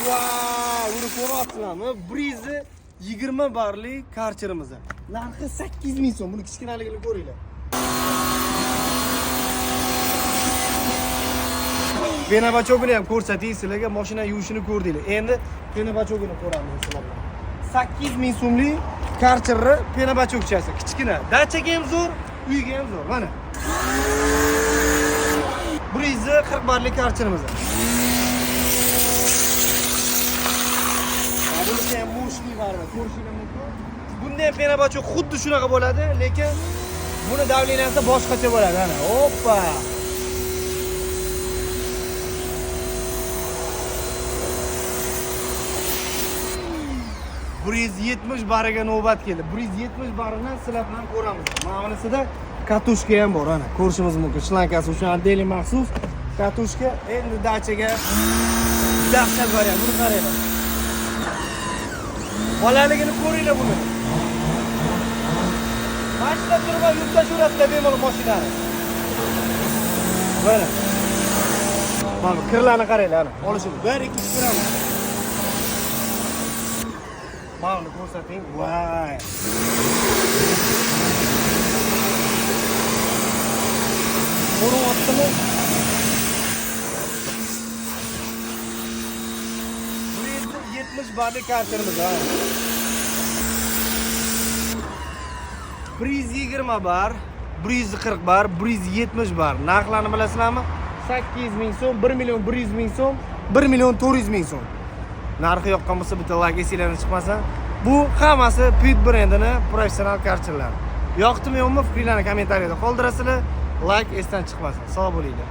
Vau, buni ko'ryapsizlarmi? 120 barli Karcherimiz. Narxi 8000 so'm. Buni kichkinaligini ko'ringlar. Пена бачок ini ham ko'rsating sizlarga, mashina yuvishini ko'rdinglar. Endi пена бачок ini ko'ramiz sizlar bilan. 8000 so'mlik Karcherni пена бачок chasi kichkina. Dachaga ham zo'r, uyga ham zo'r. Mana. 140 barli Karcherimiz. Bunisi ham мощный baribir, ko'rishingiz mumkin. Bunda ham пена бачок xuddi shunaqa bo'ladi, lekin buni давления si boshqacha bo'ladi. Ana, oppa. 170 bariga navbat keldi. 170 barini sizlar bilan ko'ramiz. Mana bunisida катушка ham bor, ana ko'rishimiz mumkin. Шланга si uchun отдельный maxsus катушка. Endi dachaga dahshat variant. Buni qaranglar. Bolaligini ko'ringlar buni. Mashina turib ham yurib tashaveradi bemalol mashinani. Mana. Mana kirlarni qaranglar, ana. Olishimiz. 1 2 3 ko'ramiz. Mana buni ko'rsating. Voy. Ko'ryaptimi? 170 barli Karcherimiz, ha. 120 bar, 140 bar, 170 bar. Narxlarni bilasizlarmi? 800 ming so'm, 1 million 100 ming so'm, 1 million 400 ming so'm. Narxi yoqqan bo'lsa bitta layk esinglardan chiqmasin. Bu hammasi Pit brendini professional Karcherlari. Yoqdimi yo'qmi fikringlarni kommentariyada qoldirasizlar. Layk esdan chiqmasin. Sog' bo'linglar.